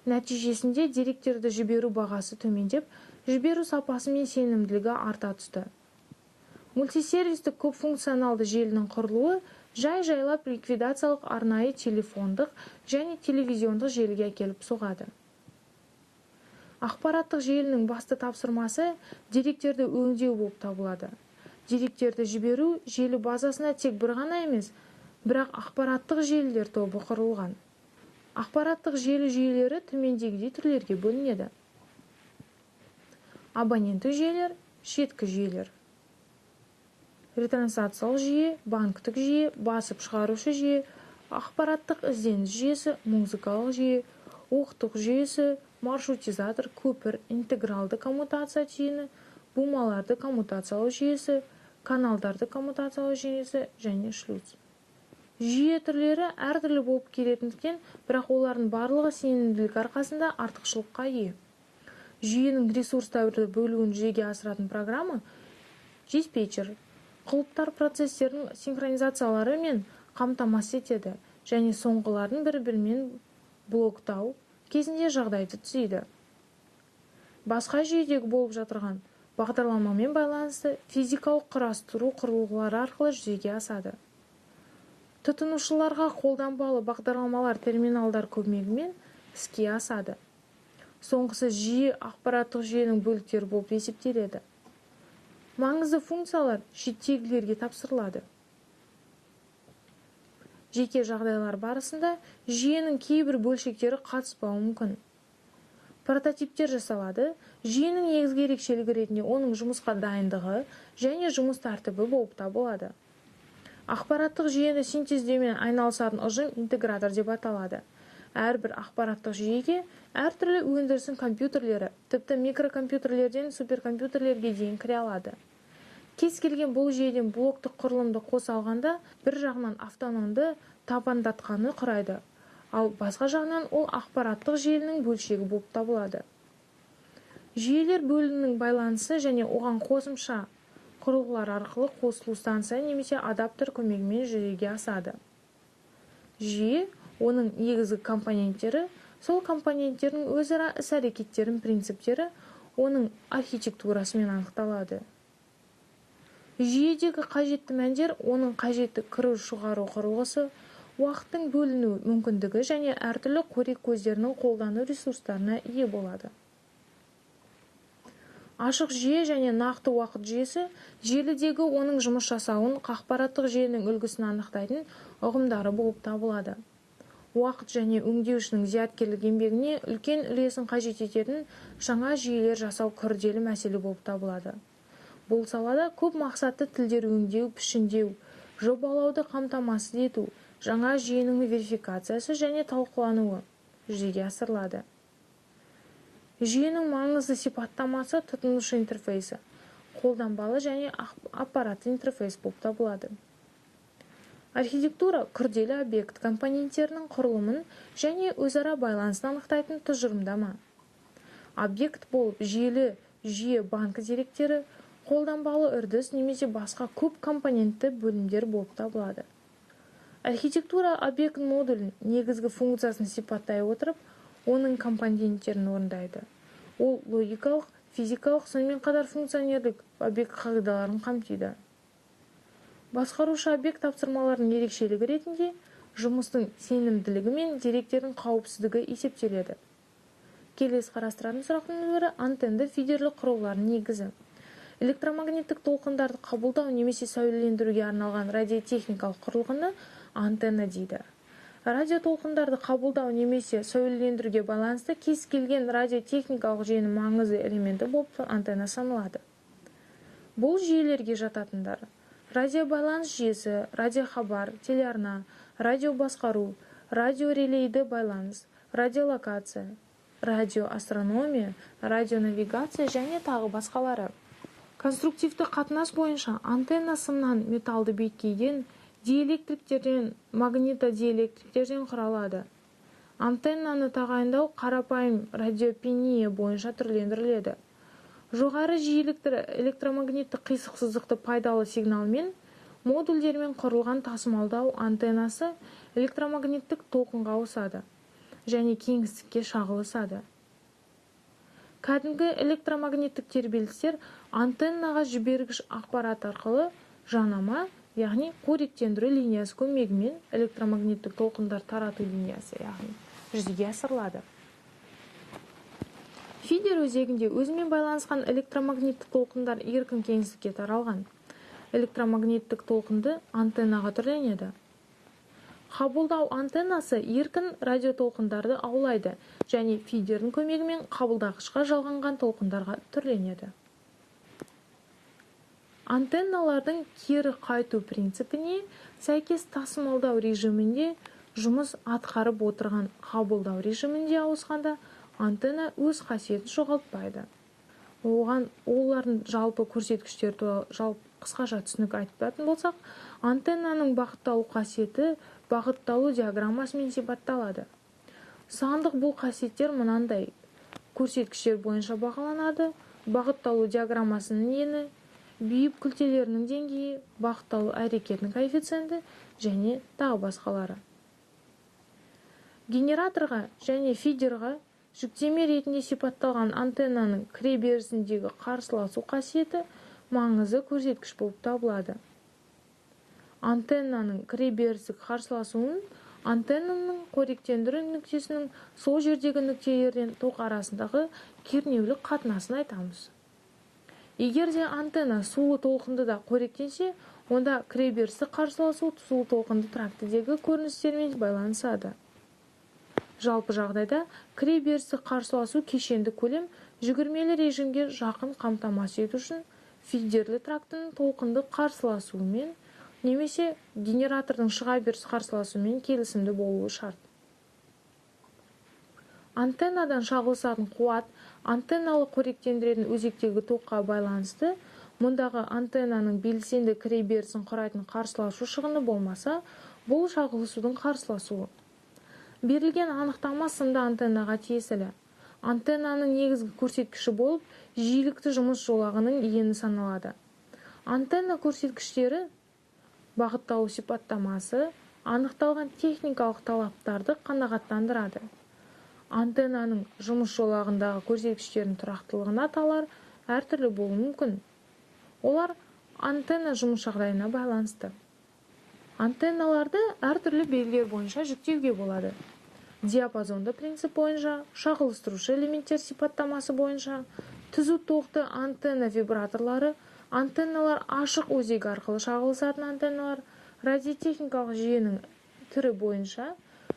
Speaker 1: Нәтижесінде деректерді жіберу бағасы төмендеп, жіберу сапасы мен сенімділігі арта түсті. Мультисервистік көпфункционалды желінің құрылуы жай-жайлап ликвидациялық арнайы телефондық және телевизиондық желіге әкеліп соғады. Ақпараттық желінің басты тапсырмасы деректерді өңдеу болып табылады. Деректерді жіберу желі базасына тек бір ғана емес, бірақ ақпараттық желілер тобы құрылған. Ақпараттық желі жүйелері төмендегідей түрлерге бөлінеді. Абоненттік жүйелер, шеткі жүйелер. Ретрансляциялық жүйе, банктік жүйе, басып шығарушы жүйе, ақпараттық ізденіс жүйесі, музыкалық жүйе, оқтық жүйесі, маршрутизатор, көпір, интегралды коммутация түйіні, бумаларды коммутациялау жүйесі, каналдарды коммутациялау жүйесі және шлюз. Жүйе түрлері әртүрлі болып келетіндіктен, бірақ олардың барлығы сенімділік арқасында артықшылыққа ие. Жүйенің ресурстарды бөлуін жүзеге асыратын программа диспетчер құлыптар процестерінің синхронизациялары мен қамтамасыз етеді және соңғыларын бір-бірімен блоктау кезінде жағдайды түзейді. Басқа жүйедегі болып жатырған бағдарламамен байланысты физикалық құрастыру құрылғылары арқылы жүзеге асады. Тұтынушыларға қолданбалы бағдарламалар терминалдар көмегімен іске асады. Соңғысы жиі ақпараттық жүйенің бөліктері болып есептеледі. Маңызды функциялар шеттегілерге тапсырылады. Жеке жағдайлар барысында жүйенің кейбір бөлшектері қатыспауы мүмкін. Прототиптер жасалады. Жүйенің негізгі ерекшелігі ретінде оның жұмысқа дайындығы және жұмыс тәртібі болып табылады. Ақпараттық жүйені синтездеумен айналысатын ұжым интегратор деп аталады. Әрбір ақпараттық жүйеге әртүрлі өндірістің компьютерлері, тіпті микрокомпьютерлерден суперкомпьютерлерге дейін кіре алады. Кез келген бұл жүйеден блоктық құрылымды қоса алғанда, бір жағынан автономды табандатқаны құрайды, ал басқа жағынан ол ақпараттық желінің бөлшегі болып табылады. Жүйелер бөлімінің байланысы және оған қосымша құрылғылар арқылы қосылу станция немесе адаптер көмегімен жүзеге асады. Жүйе, оның негізгі компоненттері, сол компоненттердің өзара іс-әрекеттерінің принциптері оның архитектурасымен анықталады. Жүйедегі қажетті мәндер оның қажетті кіру-шығару құрылғысы, уақыттың бөліну мүмкіндігі және әртүрлі қорек көздерінің қолдану ресурстарына ие болады. Ашық жүйе және нақты уақыт жүйесі желідегі оның жұмыс жасауын ақпараттық жүйенің үлгісін анықтайтын ұғымдары болып табылады. Уақыт және өңдеушінің зияткерлік еңбегіне үлкен үлесін қажет ететін жаңа жүйелер жасау күрделі мәселе болып табылады. Бұл салада көп мақсатты тілдер өңдеу, пішіндеу, жобалауды қамтамасыз ету, жаңа жүйенің верификациясы және талқылануы жүзеге асырылады. Жүйенің маңызды сипаттамасы тұтынушы интерфейсі, қолданбалы және аппаратты интерфейс болып табылады. Архитектура күрделі объект компоненттерінің құрылымын және өзара байланысын анықтайтын тұжырымдама. Объект болып жүйелі жүйе банк деректері, қолданбалы үрдіс немесе басқа көп компонентті бөлімдер болып табылады. Архитектура объект модулін негізгі функциясын сипаттай отырып, оның компоненттерін орындайды. Ол логикалық, физикалық, сонымен қатар функционерлік объект қағидаларын қамтиды. Басқарушы объект тапсырмаларының ерекшелігі ретінде жұмыстың сенімділігі мен деректердің қауіпсіздігі есептеледі. Келесі қарастыратын сұрақтың бірі антенді фидерлі құрылғылардың негізі. Электромагниттік толқындарды қабылдау немесе сәулелендіруге арналған радиотехникалық құрылғыны антенна дейді. Радиотолқындарды қабылдау немесе сәулелендіруге байланысты кез келген радиотехникалық жүйенің маңызды элементі болып антенна саналады. Бұл жүйелерге жататындар: радиобайланыс жүйесі, радиохабар, телеарна, радиобасқару, радиорелейді байланыс, радиолокация, радиоастрономия, радионавигация және тағы басқалары. Конструктивті қатынас бойынша антенна сымнан, металды беткейден, диэлектриктерден, магнитодиэлектриктерден құралады. Антеннаны тағайындау қарапайым радиопения бойынша түрлендіріледі. Жоғары жиілікті электромагниттік қисық сызықты пайдалы сигналмен Модульдермен құрылған тасымалдау антеннасы электромагниттік толқынға ауысады және кеңістікке шағылысады. Кәдімгі электромагниттік тербелістер антеннаға жібергіш ақпарат арқылы жанама, яғни қоректендіру линиясы көмегімен электромагниттік толқындар тарату линиясы, яғни жүзеге асырылады. Фидер өзегінде өзімен байланысқан электромагниттік толқындар еркін кеңістікке таралған. Электромагниттік толқынды антеннаға түрленеді. Қабылдау антеннасы еркін радиотолқындарды аулайды және фидердің көмегімен қабылдағышқа жалғанған толқындарға түрленеді. Антенналардың кері қайту принципіне сәйкес тасымалдау режимінде жұмыс атқарып отырған қабылдау режимінде ауысқанда антенна өз қасиетін жоғалтпайды. Оған олардың жалпы көрсеткіштері туралы жалпы қысқаша түсінік айтатын болсақ, антеннаның бағытталу қасиеті бағытталу диаграммасымен сипатталады. Сандық бұл қасиеттер мынандай көрсеткіштер бойынша бағаланады: бағытталу диаграммасының ені, биіп күлтелерінің деңгейі, бағытталу әрекетінің коэффициенті және тағы басқалары. Генераторға және фидерға жүктеме ретінде сипатталған антеннаның кіреберісіндегі қарсыласу қасиеті маңызды көрсеткіш болып табылады. Антеннаның кіреберістік қарсыласуын антеннаның қоректендіру нүктесінің сол жердегі нүктелерден тоқ арасындағы кернеулік қатынасын айтамыз. Егер де антенна сулы толқынды да қоректенсе, онда кіреберістік қарсыласу сулы толқынды трактідегі көріністермен байланысады. Жалпы жағдайда кіреберістік қарсыласу кешенді көлем жүгірмелі режимге жақын қамтамасыз ету үшін фидерлі трактінің толқынды қарсыласуымен немесе генератордың шыға беріс қарсыласуымен келісімді болуы шарт. Антеннадан шағылысатын қуат антенналы қоректендіретін өзектегі тоққа байланысты, мұндағы антеннаның белсенді кіреберісін құрайтын қарсыласу шығыны болмаса, бұл шағылысудың қарсыласуы. Берілген анықтама сымды антеннаға тиесілі. Антеннаның негізгі көрсеткіші болып жиілікті жұмыс жолағының ені саналады. Антенна көрсеткіштері бағытталу сипаттамасы анықталған техникалық талаптарды қанағаттандырады. Антеннаның жұмыс жолағындағы көрсеткіштердің тұрақтылығына талар әртүрлі болуы мүмкін. Олар антенна жұмыс жағдайына байланысты. Антенналарды әртүрлі белгілер бойынша жіктеуге болады. Диапазонды принцип бойынша, шағылыстырушы элементтер сипаттамасы бойынша, түзу тоқты антенна вибраторлары, антенналар ашық өзек арқылы шағылысатын антенналар, радиотехникалық жүйенің түрі бойынша,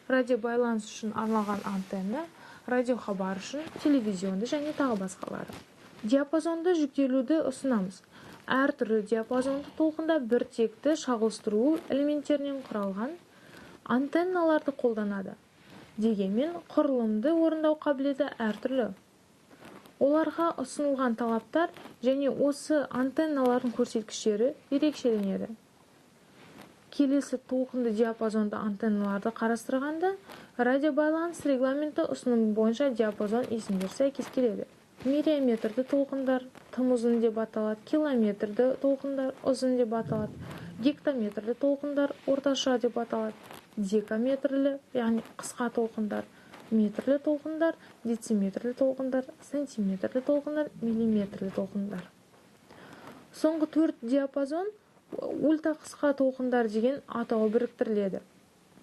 Speaker 1: радиобайланыс үшін арналған антенна, радиохабар үшін, телевизионды және тағы басқалары. Диапазонды жүктелуді ұсынамыз. Әртүрлі диапазонды толқында бір текті шағылыстыру элементтерінен құралған антенналарды қолданады. Дегенмен құрылымды орындау қабілеті әртүрлі. Оларға ұсынылған талаптар және осы антенналардың көрсеткіштері ерекшеленеді. Келесі толқынды диапазонды антенналарды қарастырғанда, радиобайланыс регламенті ұсынымы бойынша диапазон есімдері сәйкес келеді. Мириаметрді толқындар тым ұзын деп аталады, километрді толқындар ұзын деп аталады, гектометрлі толқындар орташа деп аталады, декаметрлі, яғни қысқа толқындар, метрлі толқындар, дециметрлі толқындар, сантиметрлі толқындар, миллиметрлі толқындар. Соңғы 4 диапазон ультра қысқа толқындар деген атауы біріктіріледі.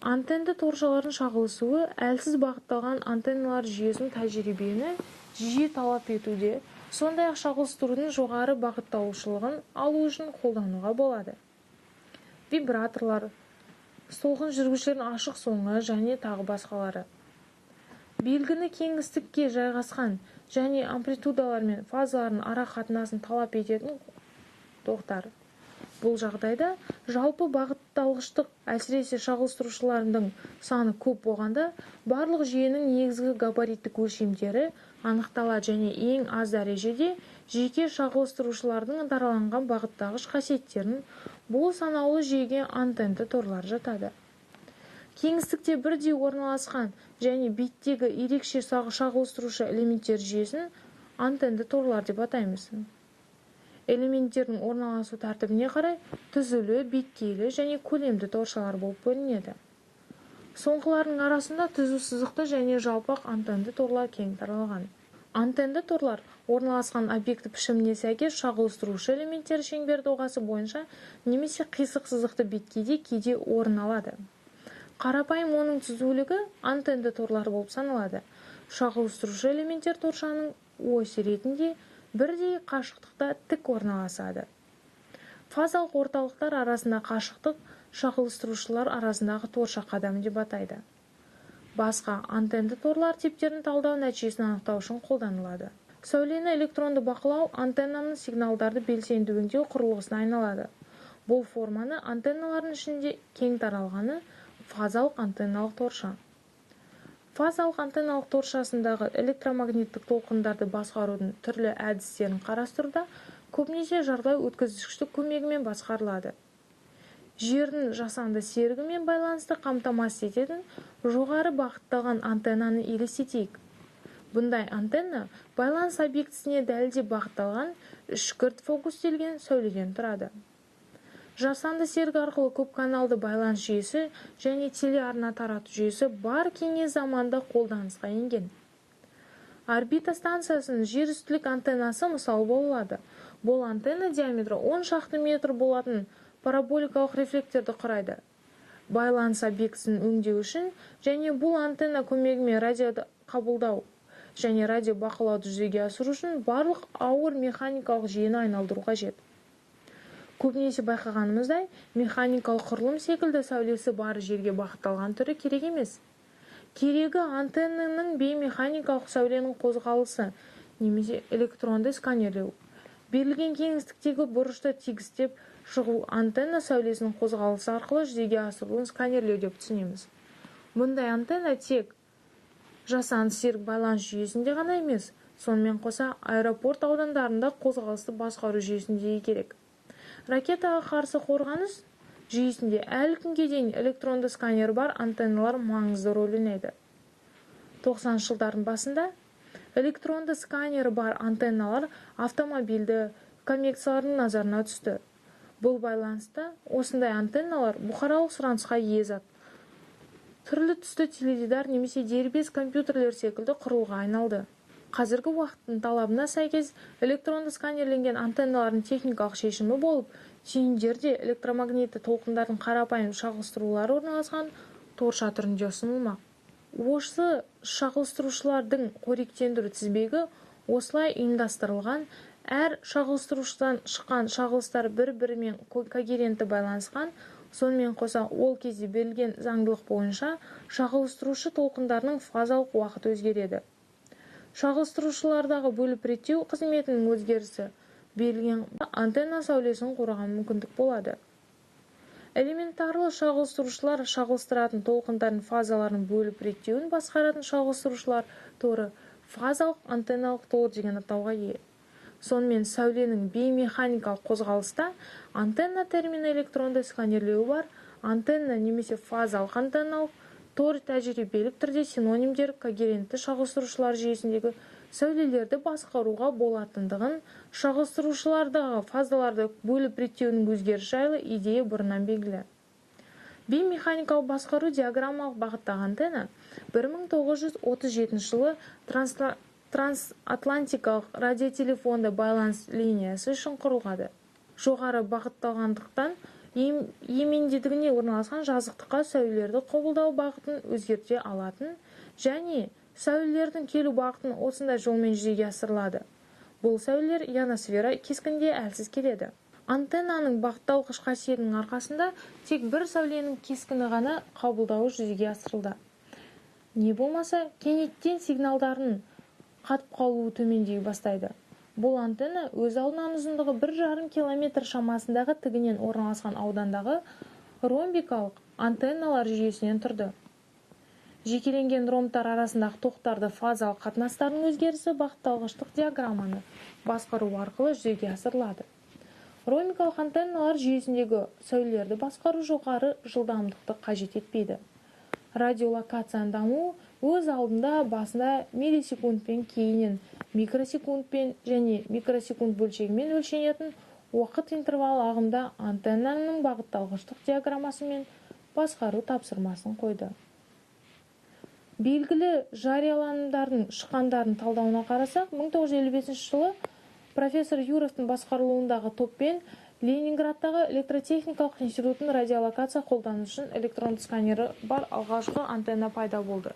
Speaker 1: Антенна торшалардың шағылысуы әлсіз бағытталған антенналар жүйесін тәжірибені жиі талап етуде, сондай-ақ шағылыстырудың жоғары бағытталушылығын алу үшін қолдануға болады. Вибраторлар, толқын жүргізушілердің ашық соңы және тағы басқалары. Белгіні кеңістікке жайғасқан және амплитудалар мен фазалардың ара қатынасын талап ететін тоқтар. Бұл жағдайда жалпы бағытталғыштық, әсіресе шағылыстырушылардың саны көп болғанда, барлық жүйенің негізгі габариттік өлшемдері анықталады және ең аз дәрежеде жеке шағылыстырушылардың дараланған бағыттағыш қасиеттерін бұл санаулы жүйеге антенна торлар жатады. Кеңістікте бірдей орналасқан және беттегі ерекше шағылыстырушы элементтер жүйесін антенна торлар деп атаймыз. Элементтердің орналасу тәртібіне қарай түзулі, беткейлі және көлемді торшалар болып бөлінеді. Соңғыларының арасында түзу сызықты және жалпақ антенді торлар кең таралған. Антенді торлар орналасқан объекті пішіміне сәйкес шағылыстырушы элементтері шеңбер доғасы бойынша немесе қисық сызықты беткейде кейде орын алады. Қарапайым оның түзулігі антенді торлар болып саналады. Шағылыстырушы элементтер торшаның осі ретінде бірдей қашықтықта тік орналасады. Фазалық орталықтар арасында қашықтық шағылыстырушылар арасындағы торша қадамы деп атайды. Басқа антенді торлар типтерін талдау нәтижесін анықтау үшін қолданылады. Сәулені электронды бақылау антеннаның сигналдарды белсенді өңдеу құрылғысына айналады. Бұл форманы антенналардың ішінде кең таралғаны фазалық антенналық торша. Фазалық антенналық торшасындағы электромагниттік толқындарды басқарудың түрлі әдістерін қарастыруда көбінесе жартылай өткізгіштік көмегімен басқарылады. Жердің жасанды серігімен байланысты қамтамасыз ететін жоғары бағытталған антеннаны елестетейік. Бұндай антенна байланыс объектісіне дәлдеп бағытталған үшкірт фокустелген сәуледен тұрады. Жасанды серік арқылы көп каналды байланыс жүйесі және телеарна тарату жүйесі бар кеңес заманында қолданысқа енген. Орбита станциясының жерүстілік антеннасы мысал бола алады. Бұл антенна диаметрі 10 шақты метр болатын параболикалық рефлекторды құрайды. Байланыс объектісін өңдеу үшін және бұл антенна көмегімен радио қабылдау және радио бақылауды жүзеге асыру үшін барлық ауыр механикалық жүйені айналдыру қажет. Көбінесе байқағанымыздай, механикалық құрылым секілді сәулесі бар жерге бағытталған түрі керек емес. Керегі антеннаның беймеханикалық сәуленің қозғалысы немесе электронды сканерлеу. Берілген кеңістіктегі бұрышты тегістеп шығу антенна сәулесінің қозғалысы арқылы жүзеге асырылуын сканерлеу деп түсінеміз. Бұндай антенна тек жасанды серік байланыс жүйесінде ғана емес, сонымен қоса аэропорт аудандарында қозғалысты басқару жүйесінде керек. Ракетаға қарсы қорғаныс жүйесінде әлі күнге дейін электронды сканер бар антенналар маңызды рөл ойнайды. 90-шы жылдардың басында электронды сканері бар антенналар автомобильді коммерциялардың назарына түсті. Бұл байланыста осындай антенналар бұқаралық сұранысқа ие зат. Түрлі түсті теледидар немесе дербес компьютерлер секілді құрылғыға айналды. Қазіргі уақыттың талабына сәйкес электронды сканерленген антенналардың техникалық шешімі болып, түйіндерде электромагнитті толқындардың қарапайым шағылыстырулары орналасқан торша түрінде ұсынылмақ. Осы шағылыстырушылардың қоректендіру тізбегі осылай ұйымдастырылған, әр шағылыстырушыдан шыққан шағылыстар бір-бірімен когерентті байланысқан, сонымен қоса ол кезде берілген заңдылық бойынша шағылыстырушы толқындарының фазалық уақыты өзгереді. Шағылыстырушылардағы бөліп реттеу қызметінің өзгерісі берілген антенна сәулесін қорғаған мүмкіндік болады. Элементарлы шағылыстырушылар шағылыстыратын толқындардың фазаларын бөліп реттеуін басқаратын шағылыстырушылар торы фазалық антенналық тор деген атауға ие. Сонымен сәуленің беймеханикалық қозғалыста антенна термині электронды сканерлеуі бар антенна немесе фазалық антенналық тор тәжірибелік түрде синонимдер когерентті шағылыстырушылар жүйесіндегі сәулелерді басқаруға болатындығын шағылыстырушылардағы фазаларды бөліп реттеуінің өзгерісі жайлы идея бұрыннан белгілі. Беймеханикалық басқару диаграммалық бағыттағы антенна 1937 жылы трансатлантикалық радиотелефонды байланыс линиясы үшін құрылғады. Жоғары бағытталғандықтан емендігіне орналасқан жазықтыққа сәулелерді қабылдау бағытын өзгерте алатын және сәулелердің келу бағытын осындай жолмен жүзеге асырылады. Бұл сәулелер ионосфера кескінде әлсіз келеді. Антеннаның бағытталғыш қасиетінің арқасында тек бір сәуленің кескіні ғана қабылдауы жүзеге асырылды. Не болмаса, кенеттен сигналдардың қатып қалуы төмендей бастайды. Бұл антенна өз алдынан ұзындығы 1,5 километр шамасындағы тігінен орналасқан аудандағы ромбикалық антенналар жүйесінен тұрды. Жекеленген ромбтар арасындағы тоқтарды фазалық қатынастардың өзгерісі бағытталғыштық диаграмманы басқару арқылы жүзеге асырылады. Ромбикалық антенналар жүйесіндегі сәулелерді басқару жоғары жылдамдықты қажет етпейді. Радиолокацияның дамуы өз алдында басында миллисекунд пен кейіннен Микросекундпен және микросекунд бөлшегімен өлшенетін уақыт интервалы ағымда антеннаның бағытталғыштық диаграммасымен басқару тапсырмасын қойды. Белгілі жарияланымдардың шыққандарын талдауына қарасақ, 1955 жылы профессор Юровтың басқарылуындағы топпен Ленинградтағы электротехникалық институтының радиолокация қолдану үшін электронды сканері бар алғашқы антенна пайда болды.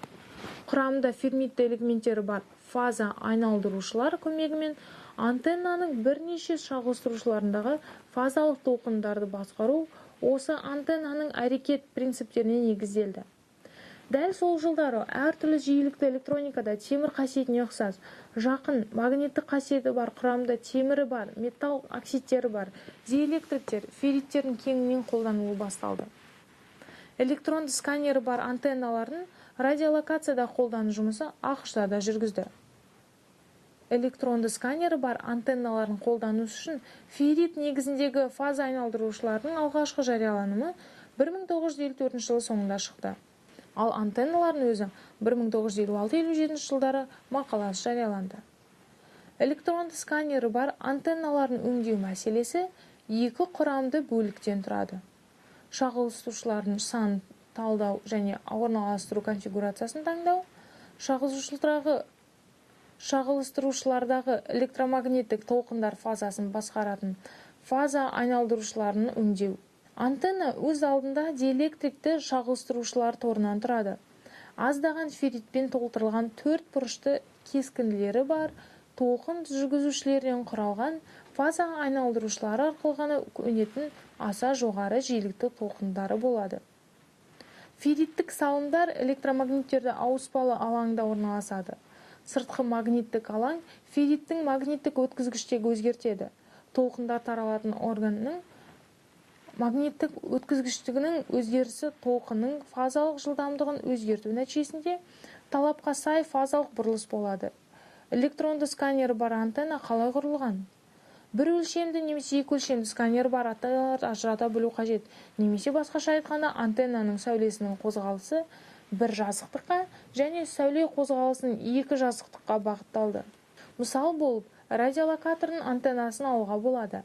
Speaker 1: Құрамында фермитті элементтері бар фаза айналдырушылар көмегімен антеннаның бірнеше шағылыстырушыларындағы фазалық толқындарды басқару осы антеннаның әрекет принциптеріне негізделді. Дәл сол жылдары әртүрлі жиілікті электроникада темір қасиетіне ұқсас, жақын магниттік қасиеті бар құрамында темірі бар, металл оксидтері бар диэлектриктер, ферриттердің кеңінен қолданылуы басталды. Электронды сканері бар антенналардың радиолокацияда қолдану жұмысы АҚШ-та да жүргізді. Электронды сканері бар антенналарын қолдану үшін феррит негізіндегі фаза айналдырушылардың алғашқы жарияланымы 1954 жылы соңында шықты. Ал антенналардың өзі 1956-57 жылдары мақаласы жарияланды. Электронды сканері бар антенналарын өңдеу мәселесі екі құрамды бөліктен тұрады. Шағылыстырушылардың санын талдау және орналастыру конфигурациясын таңдау, шағылыстырушылардағы электромагниттік толқындар фазасын басқаратын фаза айналдырушыларын өңдеу. Антенна өз алдында диэлектрикті шағылыстырушылар торынан тұрады. Аздаған ферритпен толтырылған төрт бұрышты кескінділері бар толқын жүргізушілерден құралған фаза айналдырушылары арқылы ғана өнетін аса жоғары жиілікті толқындары болады. Ферриттік салымдар электромагниттерді ауыспалы алаңда орналасады. Сыртқы магниттік алаң ферриттің магниттік өткізгіштегі өзгертеді. Толқындар таралатын органның магниттік өткізгіштігінің өзгерісі толқынның фазалық жылдамдығын өзгерту нәтижесінде талапқа сай фазалық бұрылыс болады. Электронды сканері бар антенна қалай құрылған? Бір өлшемді немесе екі өлшемді сканері бар антенналарды ажырата білу қажет. Немесе басқаша айтқанда, антеннаның сәулесінің қозғалысы бір жазықтыққа және сәуле қозғалысының екі жазықтыққа бағытталды. Мысал болып, радиолокатордың антеннасын алуға болады.